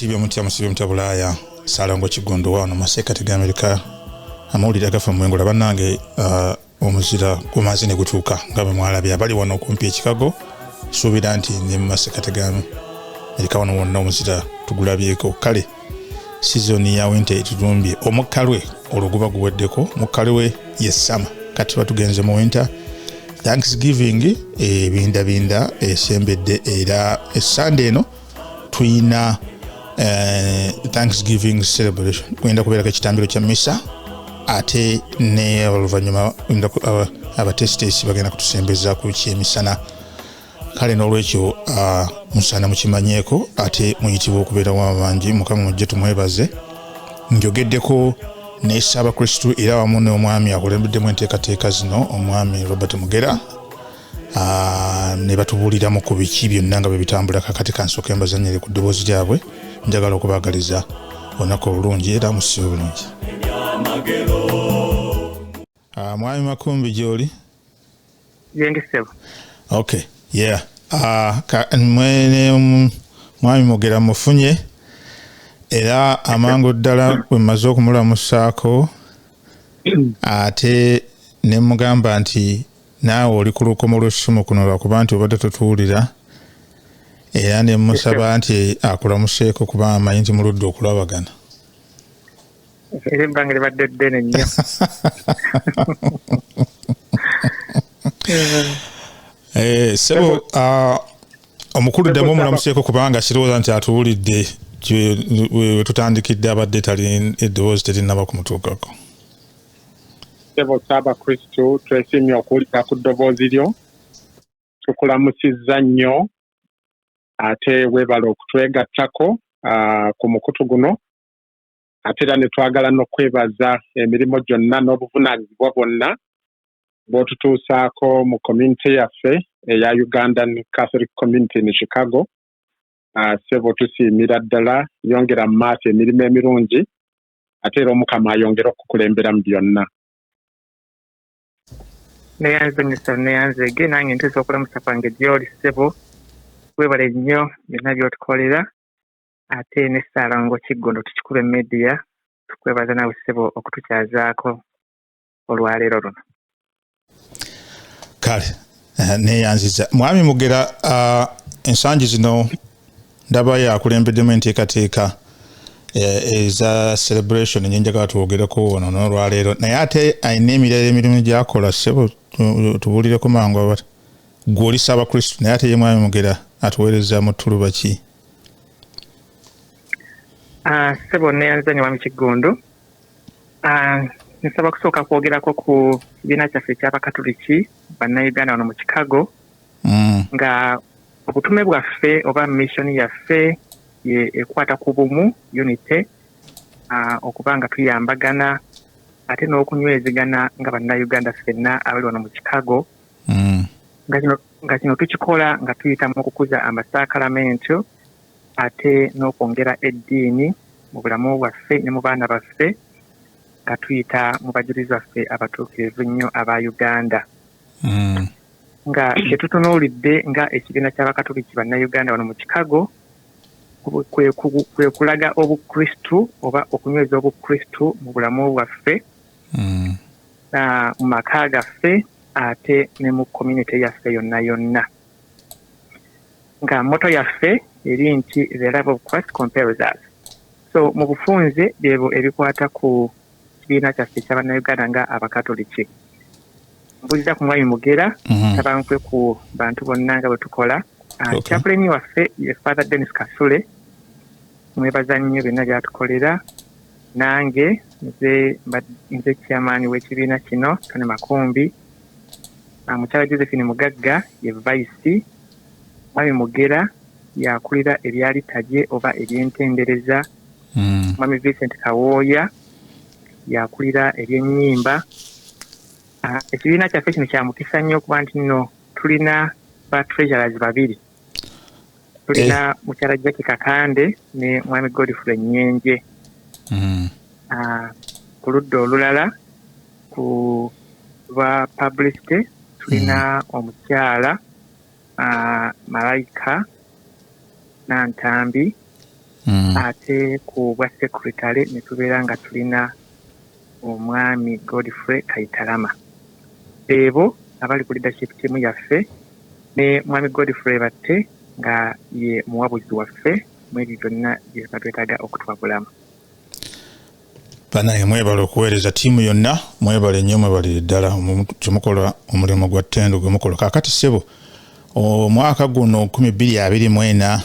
Musiibye mutya, musiibye mutya Bulaaya? Ssaalongo Kiggundu wano mu masekkati ga Amerika. Amawulire agafa mu Mwengula bannange, omuzira gumaze ne gutuuka nga bwe mwalabye abali wano okumpi e Chicago. Suubira nti ne mu masekkati ga Amerika wano wonna omuzira tugulabyeko. Kale sizoni ya winter etutumbye, omukkalwe olwo guba guweddeko, mukkalwe ye summer, kati tuba tugenze mu winter. Thanksgiving ebindabinda esembedde, era esande eno tuyina Thanksgiving celebration, kugenda kubeerako ekitambiro kya misa, ate ne oluvannyuma abatesitesi bagenda kutusembeza ku kyemisana. Kale n'olwekyo musaana mukimanyeeko, ate muyitibwa okubeerawo abangi. Mukama mujje tumwebaze. Njogeddeko ne Ssaabakristu era wamu n'omwami akulembeddemu enteekateeka zino, omwami Robert Mugera, ne batubuuliramu ku biki byonna nga bwe bitambula. Kakati kansooke mbazannyire ku ddoboozi lyabwe. Njagala okubaagaliza olunaku olulungi era musibe bulungi. Mwami Makumbi, gy'oli? Gyendi, ssebo. Okay, yeah. Mwene mwami Mugera mufunye, era amangu ddala bwe mmaze okumulamusaako ate ne mugamba nti naawe oli ku lukomo lw'essimu kuno lwakuba nti obadde totuwulira, era ne musaba nti akulamuseeko kuba amanyi nti muludde okulabagana. Era ebbanga libadde ddene nnyo. Ssebo omukulu, ddamu omulamuseeko kubanga sirowooza nti atuwulidde. We tutandikidde abadde tali, eddoboozi terinnaba kumutuukako. Ssebo Ssaabakristu, twesiimye okuwulira ku ddoboozi lyo. Tukulamusizza nnyo, ate weebale okutwegattako ku mukutu guno, ate era ne twagala n'okwebaza emirimu gyonna n'obuvunaanyizibwa bwonna bw'otutuusaako mu community yaffe eya Ugandan Catholic Community in Chicago. Ssebo, tusiimira ddala. Yongera mu maaso emirimu emirungi, ate era Omukama ayongere okukulembera mu byonna. Neyanze nnyo, neyanzege. Nange ntuusa okulamusa kwange gy'oli, ssebo. Weebale nnyo byonna by'otukolera, ate ne Ssaalongo Kiggundu Tukikube Media tukwebaza naawe, ssebo, okutukyazaako olwaleero luno. Kale neyanziza mwami Mugera. Ensangi zino ndaba yakulembeddemu enteekateeka eza celebration nyenjagala twogereko wano n'olwaleero, naye ate alina emirala emirimu gyakola. Ssebo, tubuulireko mangu abata gwe oli Ssaabakristu, naye ate ye mwami Mugera atuweereza mu ttuluba ki? Ssebo, neyanziza nnyo, mwami Kiggundu. Nsaba kusooka kwogerako ku kibiina kyaffe eky'Abakatuliki Bannayuganda wano mu Chicago, nga obutume bwaffe oba mission yaffe ye ekwata ku bumu, unity, okuba nga tuyambagana ate n'okunywezegana nga Bannayuganda ffenna abali wano mu Chicago, nga kino tukikola nga tuyita mu okukuza amasaakalamento ate n'okwongera eddiini mu bulamu bwaffe ne mu baana baffe, nga tuyita mu bajulizi baffe abatuukirivu nnyo aba Uganda. Nga kyetutunuulidde nga ekibiina ky'Abakatuliki Bannayuganda wano mu Chicago kwe kulaga Obukristu oba okunyweza Obukristu mu bulamu bwaffe, mu maka gaffe ate ne mu community yaffe yonna yonna, nga motto yaffe eri nti "The love of Christ compels us." So mu bufunze byebyo ebikwata ku kibiina kyaffe eky'Abannayuganda nga Abakatoliki. Mbuuliza ku mwami Mugera. Tabankwe ku bantu bonna nga bwe tukola. Chaplain waffe ye Father Dennis Kasule, mwebaza nnyo byonna byatukolera. Nange nze chairman w'ekibiina kino, Tony Makumbi. Mukyala Josephine Mugagga ye vice. Mwami Mugera yakulira ebya liturgy oba ebyentendereza. Mwami Vincent Kawooya yakulira ebyennyimba. Ekibiina kyaffe kino kya mukisa nnyo okuba nti nno tulina ba treasurers babiri. Tulina mukyala Jackie Kakande ne mwami Godfrey Nyenje. Ku ludda olulala, ku lwa publicity, tulina omukyala Malayika Nantambi. Ate ku bwa secretary ne tubeera nga tulina omwami Godfrey Kaitalama. Beebo abali ku leadership team yaffe, ne mwami Godfrey Batte nga ye muwabuzi waffe mu ebyo byonna bye batwetaaga okutwabulamu. Banaye, mwebale okuweereza ttiimu yonna, mwebale nnyo, mwebalire ddala kyemukola, omulimu gwa ttendo gwe mukola. Kaakati ssebo, omwaka guno 2024,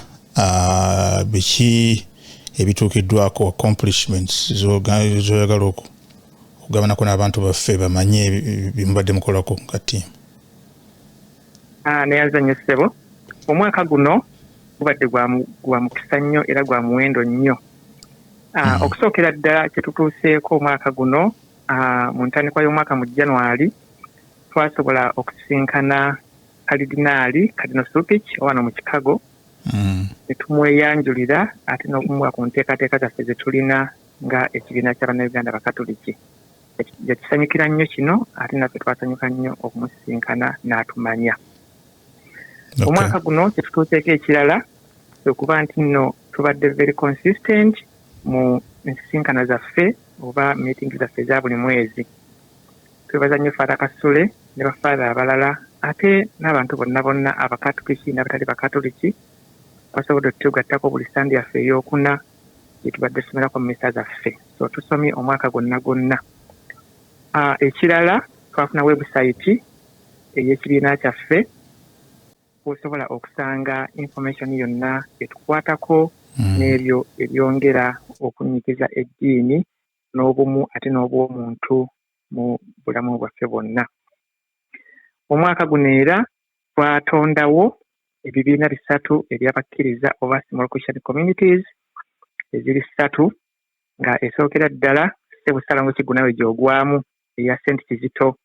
biki ebituukiddwako, accomplishments zoyagala okugabanako n'abantu baffe bamanye bimubadde mukolako nga ttiimu? Neyanza nnyo ssebo. Omwaka guno gubadde gwa mukisa nnyo era gwa muwendo nnyo. Okusookera ddala, kyetutuuseeko omwaka guno, mu ntandikwa y'omwaka mu January, twasobola okusisinkana Kalidinaali Cardinal Cupich owano mu Chicago, ne tumweyanjulira ate n'okumuwa ku nteekateeka zaffe ze tulina nga ekibiina ky'Abannayuganda Bakatoliki. Yakisanyukira nnyo kino, ate naffe twasanyuka nnyo okumusisinkana n'atumanya. Omwaka guno kyetutuuseeko ekirala okuba nti nno tubadde very consistent mu nsisinkano zaffe oba meeting zaffe eza buli mwezi. Twebaza nnyo Father Kasule ne bafaatha abalala ate n'abantu bonna bonna Abakatoliki n'abatali Bakatoliki basobodde otugattako buli Sande yaffe eyokuna gye tubadde tusomerako mu misa zaffe. So tusomye omwaka gwonna gwonna. Ekirala, twafuna website ey'ekibiina kyaffe kwosobola okusanga information yonna etukwatako n'ebyo ebyongera okunyigiza eddiini n'obumu ate n'obw'omuntu mu bulamu bwaffe bwonna. Omwaka guno era twatondawo ebibiina bisatu ebyabakkiriza oba small Christian communities eziri ssatu, nga esookera ddala, ssebo Ssalongo Kigunawe, gy'ogwamu, eya St Kizito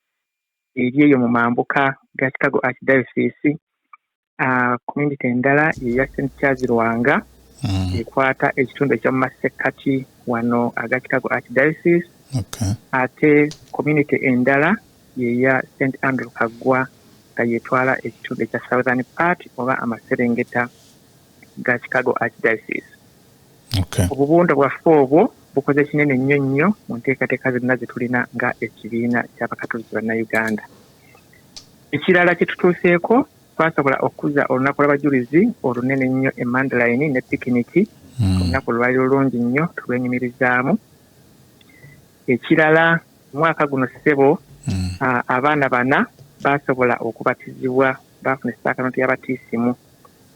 eri eyo mu mambuka ga Chicago Archdiocese. Community endala yeya St Charles Lwanga, ekwata ekitundu ekyomu masekkati wano aga Chicago Archdiocese. Ate community endala yeya St Andrew Kaggwa, nga yetwala ekitundu ekya southern part oba amaserengeta ga Chicago Archdiocese. Obubundo bwaffe obwo bukoze kinene nnyo nnyo mu nteekateeka zonna ze tulina nga ekibiina ky'Abakatoliki Bannayuganda. Ekirala kye tutuuseeko, twasobola okukuza olunaku lw'abajulizi olunene ennyo e Mundelein ne pikiniki. Olunaku lwali lulungi nnyo, tulwenyumirizaamu. Ekirala, omwaka guno ssebo, abaana bana basobola okubatizibwa, bafuna esaakamenti y'abatiisimu.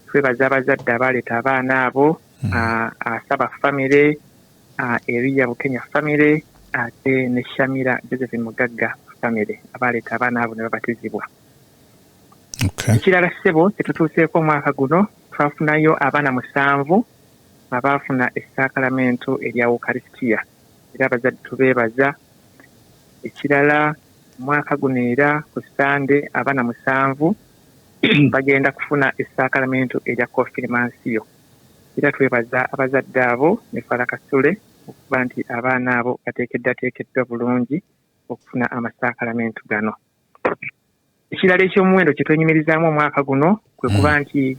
Twebaza abazadde abaleeta abaana abo, Asaba family, Eriya Bukenya family, ate ne Shamira Josephine Mugagga family, abaleeta abaana abo ne babatizibwa. Ekirala ssebo kyetutuuseeko omwaka guno, twafunayo abaana 7 abaafuna essaakalamentu erya Ukarisitiya, era abazadde tubeebaza. Ekirala, omwaka guno era ku Sande abaana 7 bagenda kufuna essaakalamentu erya konfirmansiyo, era twebaza abazadde abo ne Father Kasule okuba nti abaana abo bateekeddwateekeddwa bulungi okufuna amasaakalamentu gano. Ekirala ekyomuwendo kye twenyumirizaamu omwaka guno kwe kuba nti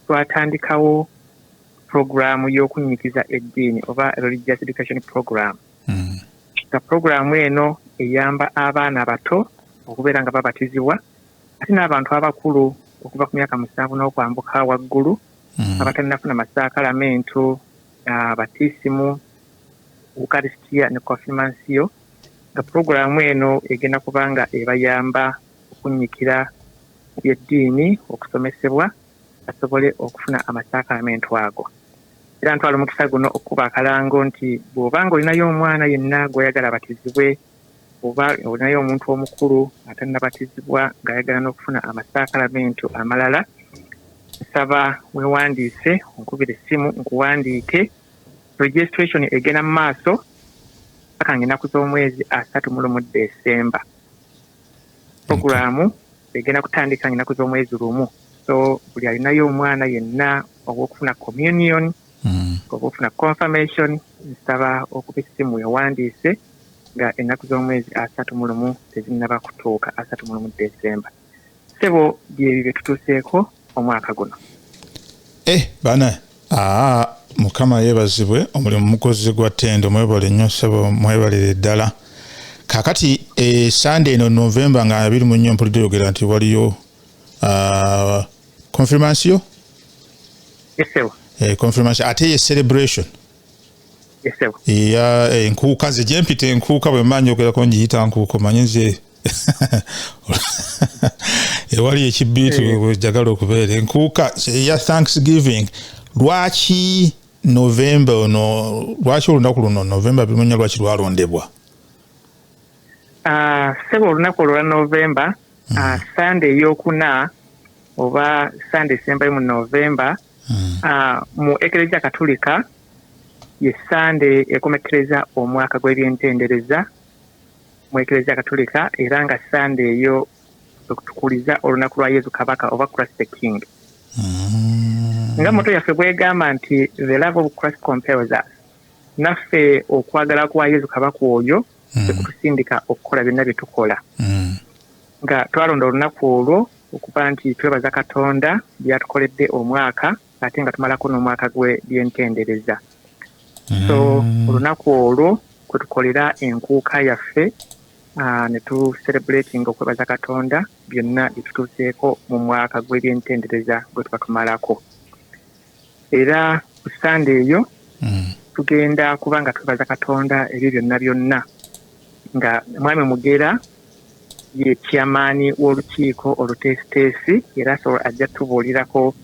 twatandikawo puroguraamu y'okunnyikiza eddiini oba religious education program, nga puroguraamu eno eyamba abaana abato okubeera nga babatizibwa, ate n'abantu abakulu okuva ku myaka 7 n'okwambuka waggulu abatannafuna masaakalamentu, batiisimu, ukarisitiya ne konfirmansiyo, nga puroguraamu eno egenda kuba nga ebayamba okunnyikira mu byeddiini, okusomesebwa basobole okufuna amasaakalamentu ago. Era ntwala omukisa guno okukuba akalango nti bw'obanga olinayo omwana yenna gw'oyagala abatizibwe, oba olinayo omuntu omukulu atannabatizibwa ng'ayagala n'okufuna amasaakalamentu amalala, nsaba weewandiise, onkubira essimu nkuwandiike. Registration egenda mu maaso paka nga ennaku z'omwezi 31 Desemba. Puroguraamu egenda kutandika nga ennaku z'omwezi 1. So buli alinayo omwana yenna ow'okufuna communion oba okufuna confirmation, nsaba okuba essimu weewandiise nga ennaku z'omwezi 31 tezinnaba kutuuka, 31 Desemba. Ssebo, byebyo bye tutuuseeko omwaka guno. Bana. Aa, Mukama yeebazibwe, omulimu mukozi gwa ttendo. Mwebale nnyo ssebo, mwebalire ddala. Kakati Sande eno Novemba nga 24, mpulidde oyogera nti waliyo confirmation. Yes. Confirmation ate ye celebration. Yes. Ya enkuuka, nze gyempita enkuuka, bwe mba njogerako ngiyita nkuuka. Omanyi nze ewali ekibiitu bwejagala okubeera enkuuka eya Thanksgiving. Lwaki Novemba ono? Lwaki olunaku luno Novemba 24, lwaki lwalondebwa? Ssebo, olunaku olwa Novemba, Sande eyokuna oba Sande esembayo mu Novemba, mu Ekereziya Katulika ye Sande ekomekkereza omwaka gw'ebyentendereza mu Ekereziya Katulika, era nga Sande eyo okutukuliza olunaku lwa Yesu Kabaka oba Christ the King. Nga motto yaffe bwegamba nti "The love of Christ compels us", naffe okwagala kwa Yesu Kabaka oyo ekutusindika okukola byonna bye tukola. Nga twalonda olunaku olwo okuba nti twebaza Katonda byatukoledde omwaka, ate nga tumalako n'omwaka gwe byentendereza. So olunaku olwo kwe tukolera enkuuka yaffe, ne tu celebrating okwebaza Katonda byonna bye tutuuseeko mu mwaka gw'ebyentendereza gwe tuba tumalako. Era ku Sande eyo tugenda kuba nga twebaza Katonda ebyo byonna byonna, nga Mwami Mugera ye chairman w'olukiiko oluteesiteesi, era so ajja tubuulirako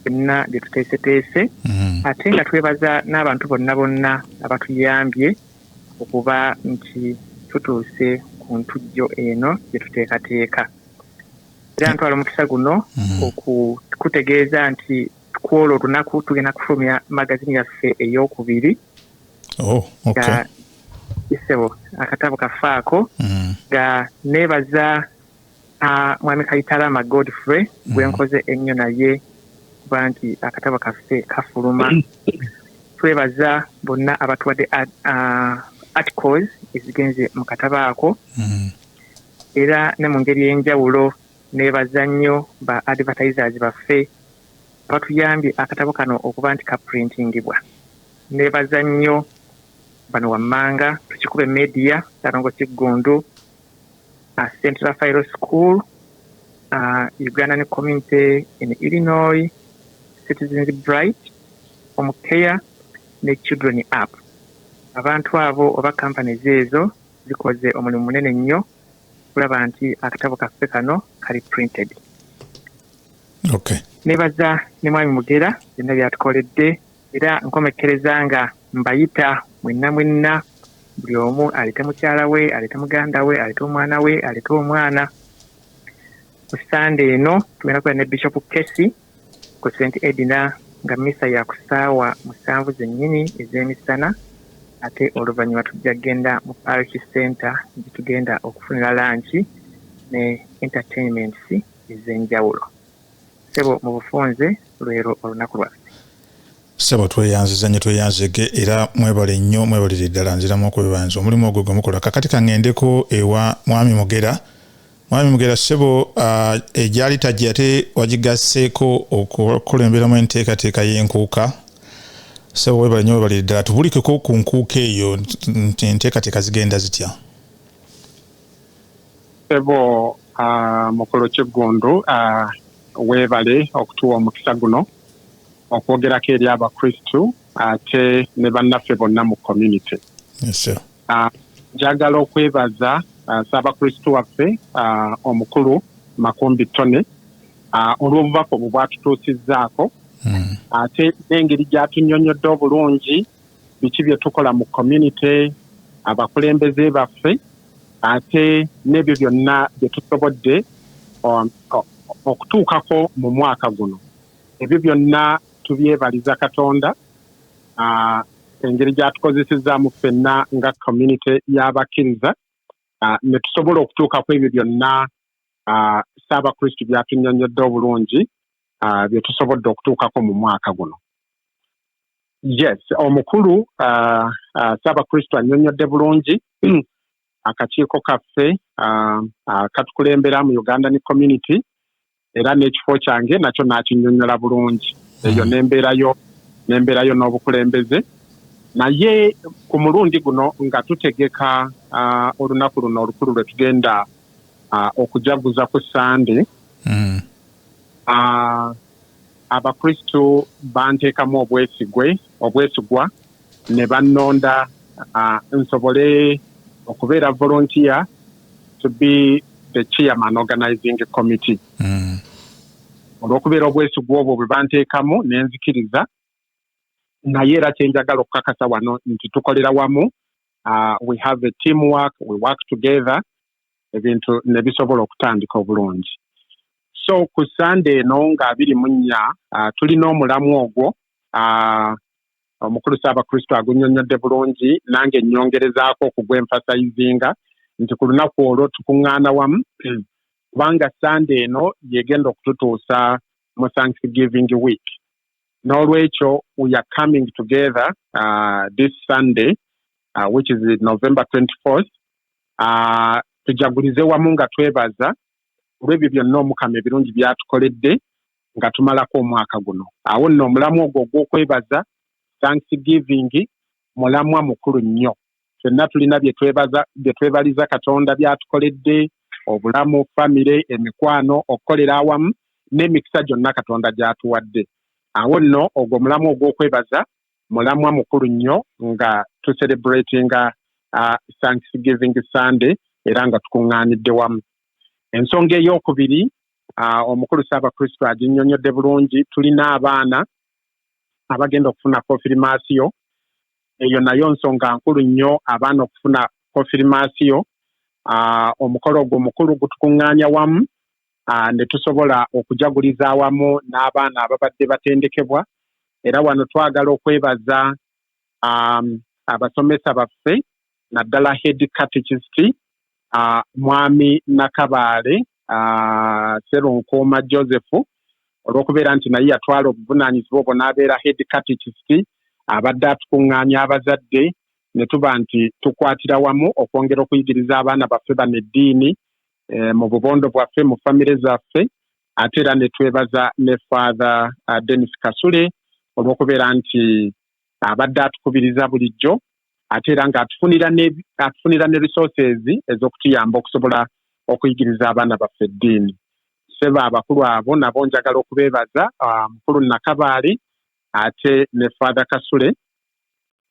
byonna bye tuteeseteese. Ate nga twebaza n'abantu bonna bonna abatuyambye okuba nti tutuuse ku ntujjo eno gye tuteekateeka. Era ntwala omukisa guno okukutegeeza nti kwolwo olunaku tugenda kufulumya magazini yaffe eyokubiri. Nga ssebo, akatabo kaffe ako, nga neebaza Mwami Kaitarama Godfrey gwe nkoze ennyo naye kuba nti akatabo kaffe kafuluma. Twebaza bonna abatuwadde articles ezigenze mu katabo ako. Era ne mu ngeri ey'enjawulo neebaza nnyo ba advertisers baffe abatuyambye akatabo kano okuba nti kaprintingibwa. Neebaza nnyo bano wammanga: Tukikube Media, Salongo Kiggundu, St Raphael School, Ugandan Community in Illinois, Citizens Bright, Omcare ne Children App. Abantu abo oba companies ezo zikoze omulimu munene nnyo kulaba nti akatabo kaffe kano kali printed. Nebaza ne Mwami Mugera byonna byatukoledde. Era nkomekkereza nga mbayita mwenna mwenna, buli omu aleete mukyala we, aleete muganda we, aleete omwana we, aleete omwana. Ku Sande eno tugenda kubeera ne Bishop Kesi ku St Edina, nga misa ya ku ssaawa 7 zennyini ez'emisana, ate oluvannyuma tujja kugenda mu parish center gye tugenda okufunira lunch ne entertainments ez'enjawulo. Sebo, mu bufunze lwero olunaku lwaffe. Ssebo, tweyanziza nnyo, tweyanzege, era mwebale nnyo, mwebalire ddala. Nziramu okwebanza omulimu ogwo gwe mukola. Kakati kaŋŋendeko ewa Mwami Mugera. Mwami Mugera, ssebo, egyali tajja ate wagigasseeko okukulemberamu enteekateeka y'enkuuka. Ssebo, webale nnyo, webalire ddala. Tubulikeko ku nkuuka eyo nti enteekateeka zigenda zitya? Ssebo, mukulu Kiggundu, weebale okutuwa omukisa guno okwogerako eri Abakristu ate ne bannaffe bonna mu community. Yes, sir. Njagala okwebaza Ssaabakristu waffe omukulu Makumbi Tone olw'obubaka obwo bwatutuusizzaako, ate n'engeri gy'atunnyonnyodde obulungi biki bye tukola mu community, abakulembeze baffe, ate n'ebyo byonna bye tusobodde okutuukako mu mwaka guno. Ebyo byonna tubyebaliza Katonda, engeri gy'atukozesezaamu ffenna nga community y'abakkiriza, ne tusobola okutuuka ku ebyo byonna Ssaabakristu by'atunnyonnyodde obulungi bye tusobodde okutuukako mu mwaka guno. Yes, omukulu Ssaabakristu annyonnyodde bulungi akakiiko kaffe katukulembera mu Ugandan community, era n'ekifo kyange nakyo n'akinnyonnyola bulungi eyo n'embeerayo. Nembeerayo n'obukulembeze, naye ku mulundi guno nga tutegeka olunaku luno olukulu lwe tugenda okujaguza ku Sande, Abakristu banteekamu obwesigwa ne bannonda nsobole okubeera volunteer to be the chairman organizing committee. Olw'okubeera obwesigwa obwo bwe banteekamu nenzikiriza, naye era kyenjagala okukakasa wano nti tukolera wamu, we have a team work, we work together, ebintu ne bisobola okutandika obulungi. So ku Sande eno nga 24, tulina omulamwa ogwo, omukulu Ssaabakristo agunnyonnyodde bulungi, nange nnyongerezaako okugwemphasizinga nti ku lunaku olwo tukuŋŋaana wamu, kubanga Sande eno yegenda okututuusa mu Thanksgiving week. N'olwekyo we are coming together this Sunday, which is November 24th, tujagulize wamu nga twebaza olw'ebyo byonna Omukama ebirungi byatukoledde nga tumalako omwaka guno. Awo nno omulamwa ogwo ogw'okwebaza, thanksgiving, mulamwa mukulu nnyo. Ffenna tulina bye twebaza, bye twebaliza Katonda byatukoledde, obulamu, famire, emikwano, okukolera awamu n'emikisa gyonna Katonda gy'atuwadde. Awo nno ogwo omulamwa ogw'okwebaza mulamwa mukulu nnyo nga tucelebratinga Thanksgiving Sunday era nga tukuŋŋaanidde wamu. Ensonga ey'okubiri, omukulu Ssaabakristo aginnyonnyodde bulungi, tulina abaana abagenda okufuna konfirmation. Eyo nayo nsonga nkulu nnyo, abaana okufuna konfirmation. Omukolo ogwo mukulu, gutukuŋŋaanya wamu ne tusobola okujaguliza awamu n'abaana ababadde batendekebwa. Era wano twagala okwebaza abasomesa baffe, naddala head catechist, Mwami Nakabaale Serunkuuma Joseph, olw'okubeera nti naye yatwala obuvunaanyizibwa obwo n'abeera head catechist, abadde atukuŋŋaanya abazadde ne tuba nti tukwatira wamu okwongera okuyigiriza abaana baffe bano eddiini mu bubondo bwaffe, mu famire zaffe. Ate era ne twebaza ne Father Denis Kasule olw'okubeera nti abadde atukubiriza bulijjo, ate era ng'atufunira ne resources ez'okutuyamba okusobola okuyigiriza abaana baffe eddiini. Seba, abakulu abo nabo njagala okubeebaza, mukulu Nakabaale ate ne Father Kasule,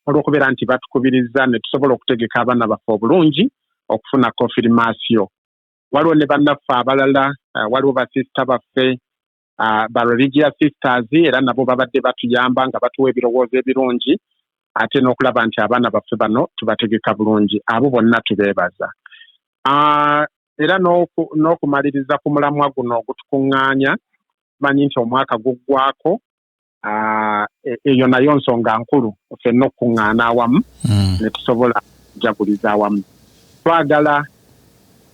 olw'okubeera nti batukubiriza ne tusobola okutegeka abaana baffe obulungi okufuna konfirmation. Waliwo ne bannaffe abalala, waliwo basisita baffe, ba religious sisters, era nabo babadde batuyamba nga batuwa ebirowoozo ebirungi ate n'okulaba nti abaana baffe bano tubategeka bulungi. Abo bonna tubeebaza. Era n'okumaliriza ku mulamwa guno ogutukuŋŋaanya, manyi nti omwaka guggwako, eyo nayo nsonga nkulu ffenna okukuŋŋaana awamu ne tusobola okujaguliza awamu. Twagala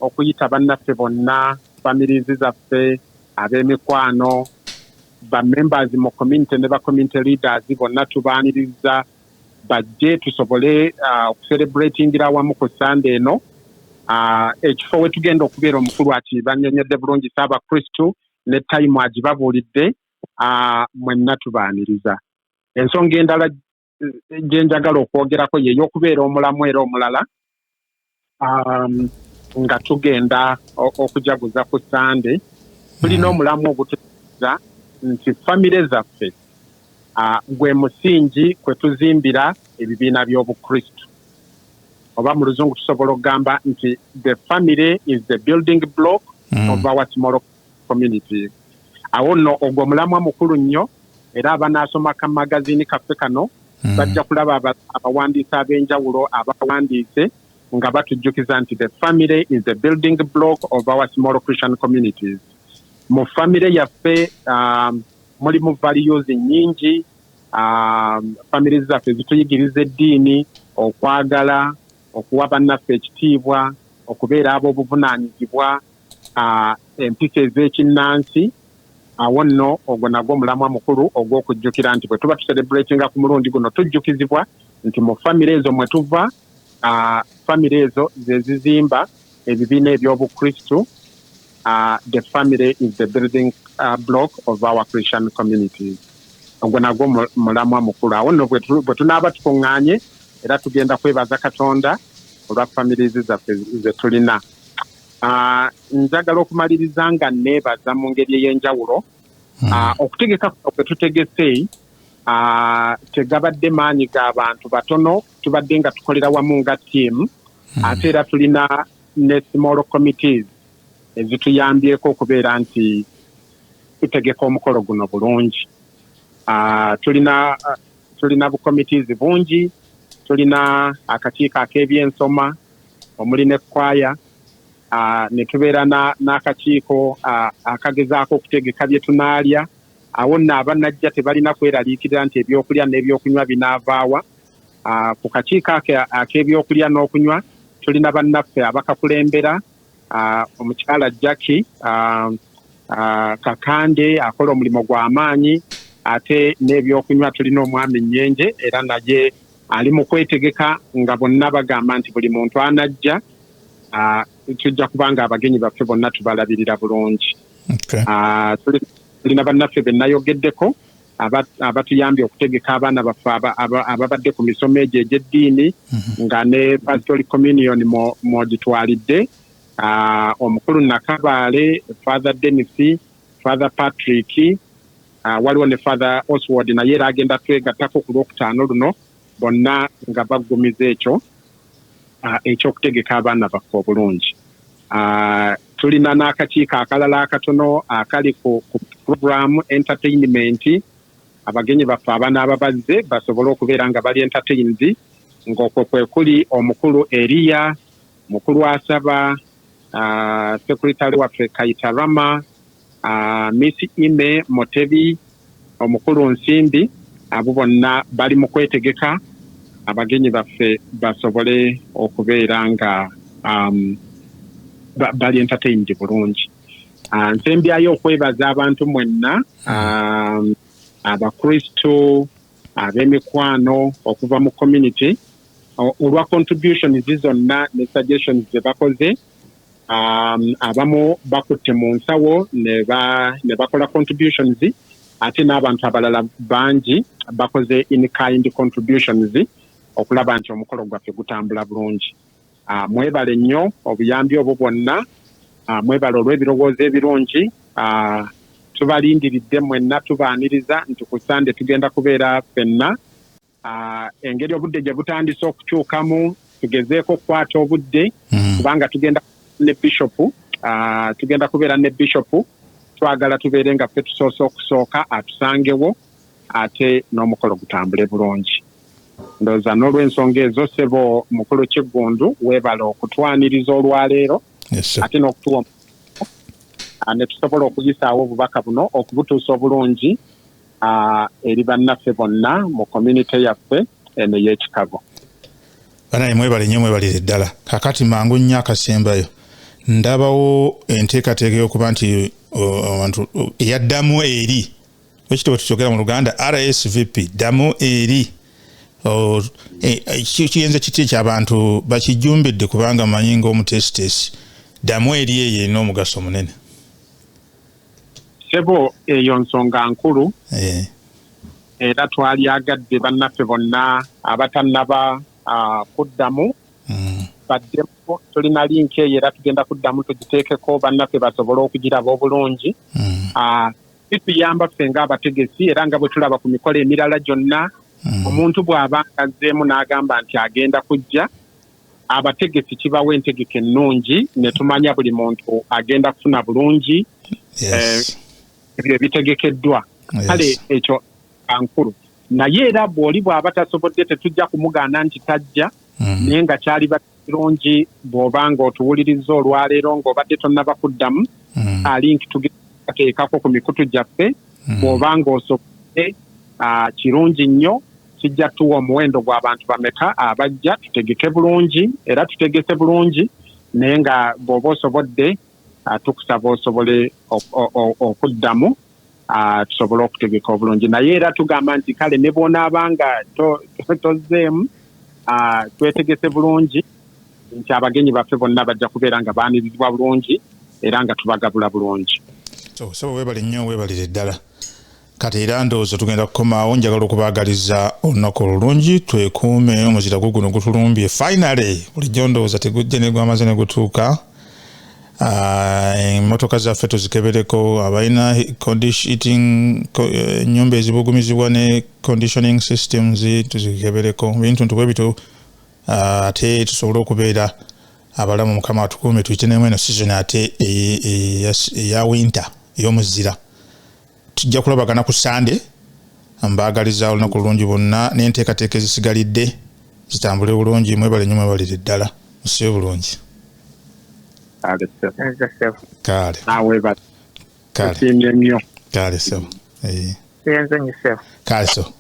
okuyita bannaffe bonna, families zaffe, ab'emikwano, ba members mu community ne ba community leaders bonna, tubaaniriza bajje tusobole okucelebratingira awamu ku Sande eno. Ekifo we tugenda okubeera, omukulu ati bannyonnyodde bulungi, Ssaabakristu, ne time agibabuulidde. Mwenna tubaaniriza. Ensonga endala gye njagala okwogerako ye y'okubeera omulamu era omulala, nga tugenda okujaguza ku Sande, tulina omulamu ogutuza nti famire zaffe gwe musingi kwe tuzimbira ebibiina by'Obukristu, oba mu Luzungu tusobola okugamba nti the family is the building block of our small communities. Awo nno ogwo omulamwa mukulu nnyo, era abanaasoma ka magazini kaffe kano bajja kulaba abawandiisi ab'enjawulo abawandiise nga batujjukiza nti the family is the building block of our small Christian communities. Mu famire yaffe mulimu values nnyingi. Famire zaffe zituyigiriza eddiini, okwagala, okuwa bannaffe ekitiibwa, okubeera ab'obuvunaanyizibwa, empisa ez'ekinnansi. Awo nno ogwo nagwo omulamwa mukulu ogw'okujjukira nti bwe tuba tucelebratinga ku mulundi guno, tujjukizibwa nti mu famire ezo mwe tuva, famire ezo ze zizimba ebibiina eby'Obukristu. The family is the building block of our Christian communities. Ogwo nagwo mulamwa mukulu. Awo nno bwe tunaaba tukuŋŋaanye era tugenda kwebaza Katonda olwa families zaffe ze tulina. Njagala okumaliriza nga neebaza mu ngeri ey'enjawulo. Okutegeka kwe tutegese tegabadde maanyi ga bantu batono, tubadde nga tukolera wamu nga ttiimu, ate era tulina ne small committees ezituyambyeko okubeera nti tutegeka omukolo guno bulungi. Tulina bu committees bungi, tulina akakiiko ak'ebyensoma omuli ne kwaya, ne tubeera n'akakiiko akagezaako okutegeka bye tunaalya. Awo nno abanajja tebalina kweraliikirira nti ebyokulya n'ebyokunywa binaavaawa. Ku kakiiko ak'ebyokulya n'okunywa tulina bannaffe abakakulembera, omukyala Jackie Kakande akola omulimu gw'amaanyi, ate n'ebyokunywa tulina omwami Nnyenje era naye ali mu kwetegeka, nga bonna bagamba nti buli muntu anajja tujja kubanga abagenyi baffe bonna tubalabirira bulungi. Tulina bannaffe be nayogeddeko abatuyambye okutegeka abaana baffe ababadde ku misomo egyo egy'eddiini, nga ne Pastoral Communion mwogitwalidde, omukulu Nakabaale, Father Dennis, Father Patrick, waliwo ne Father Oswald naye era agenda twegattako ku Lwokutaano luno, bonna nga baggumiza ekyo ekyokutegeka abaana baffe obulungi. Tulina n'akakiiko akalala akatono akali ku program entertainment, abagenyi baffe abanaaba bazze basobole okubeera nga bali entertained, ng'okwo kwe kuli omukulu Eriya, mukulu Asaba, secretary waffe Kaitarama, Miss Ime Motebi, omukulu Nsimbi, abo bonna bali mu kwetegeka abagenyi baffe basobole okubeera nga bali entertained bulungi. Nsembyayo okwebaza abantu mwenna, Abakristu, ab'emikwano okuva mu community olwa contributions zonna ne suggestions ze bakoze. Abamu bakutte mu nsawo ne bakola contributions, ate n'abantu abalala bangi bakoze in kind contributions okulaba nti omukolo gwaffe gutambula bulungi. Mwebale nnyo obuyambi obwo bwonna, mwebale olw'ebirowoozo ebirungi. Tubalindiridde mwenna, tubaaniriza nti ku Sande tugenda kubeera ffenna. Engeri obudde gye butandise okukyukamu, tugezeeko okukwata obudde, kubanga tugenda ne bishopu, tugenda kubeera ne bishopu, twagala tubeere nga ffe tusoose okusooka atusangewo, ate n'omukolo gutambule bulungi. Ndowooza n'olw'ensonga ezo, ssebo mukulu Kiggundu, weebale okutwaniriza olwaleero, ate n'okutuwa ne tusobola okuyisaawo obubaka buno okubutuusa obulungi eri bannaffe bonna mu community yaffe eno ey'e Chicago. Banaye mwebale nnyo, mwebalire ddala. Kakati mangu nnyo akasembayo, ndabawo enteekateeka y'okuba nti abantu eyaddamu eri ekitabo tukyogera mu Luganda RSVP, ddamu eri kiyinza kiti ekyabantu bakijumbidde, kubanga manyi ng'omuteesiteesi ddamu eri eyo erina omugaso munene. Ssebo, eyo nsonga nkulu, era twalyagadde bannaffe bonna abatannaba kuddamu baddemu. Tulina link eyo era tugenda kuddamu tugiteekeko bannaffe basobole okugiraba obulungi. Kituyamba ffe ng'abategesi, era nga bwe tulaba ku mikolo emirala gyonna, omuntu bw'aba ng'azzeemu n'agamba nti agenda kujja, abategesi kibawa entegeka ennungi ne tumanya buli muntu agenda kufuna bulungi ebyo ebitegekeddwa. Kale ekyo nkulu, naye era bw'oli bw'aba tasobodde tetujja kumugaana nti tajja, naye nga kyaliba kirungi bw'oba ng'otuwulirizza olwaleero ng'obadde tonnaba kuddamu, link tugeteekako ku mikutu gyaffe, bw'oba ng'osobodde kirungi nnyo, kijja tuwa omuwendo gw'abantu bameka abajja, tutegeke bulungi era tutegese bulungi, naye nga bw'oba osobodde tukusaba osobole okuddamu, tusobole okutegeka obulungi. Naye era tugamba nti kale ne bw'onaaba nga tozzeemu, twetegese bulungi nti abagenyi baffe bonna bajja kubeera nga baanirizibwa bulungi era nga tubagabula bulungi. So weebale nnyo, weebalire ddala. Kati era ndowooza tugenda kukomaawo. Njagala okubaagaliza olunaku olulungi. Twekuume omuzira guguno gutulumbye finally. Bulijjo ndowooza tegujja negwamaze negutuuka. Emmotoka zaffe tuzikebereko, abalina heating, ennyumba ezibugumizibwa ne conditioning systems tuzikebereko, bintu ntu bwe bityo, ate tusobole okubeera abalamu. Mukama atukuume tuyite nemu eno season ate eya winter, ey'omuzira. Tujja kulabagana ku Sande. Mbaagaliza olunaku lulungi bonna, n'enteekateeka ezisigalidde zitambule bulungi. Mwebale nnyo, mwebalire ddala, musibe bulungi. Kale ssebo. Nze ssebo. Kale. Naawe Kale. tusiimye nnyo. Kale ssebo. Nze nnyo ssebo. Kale ssebo.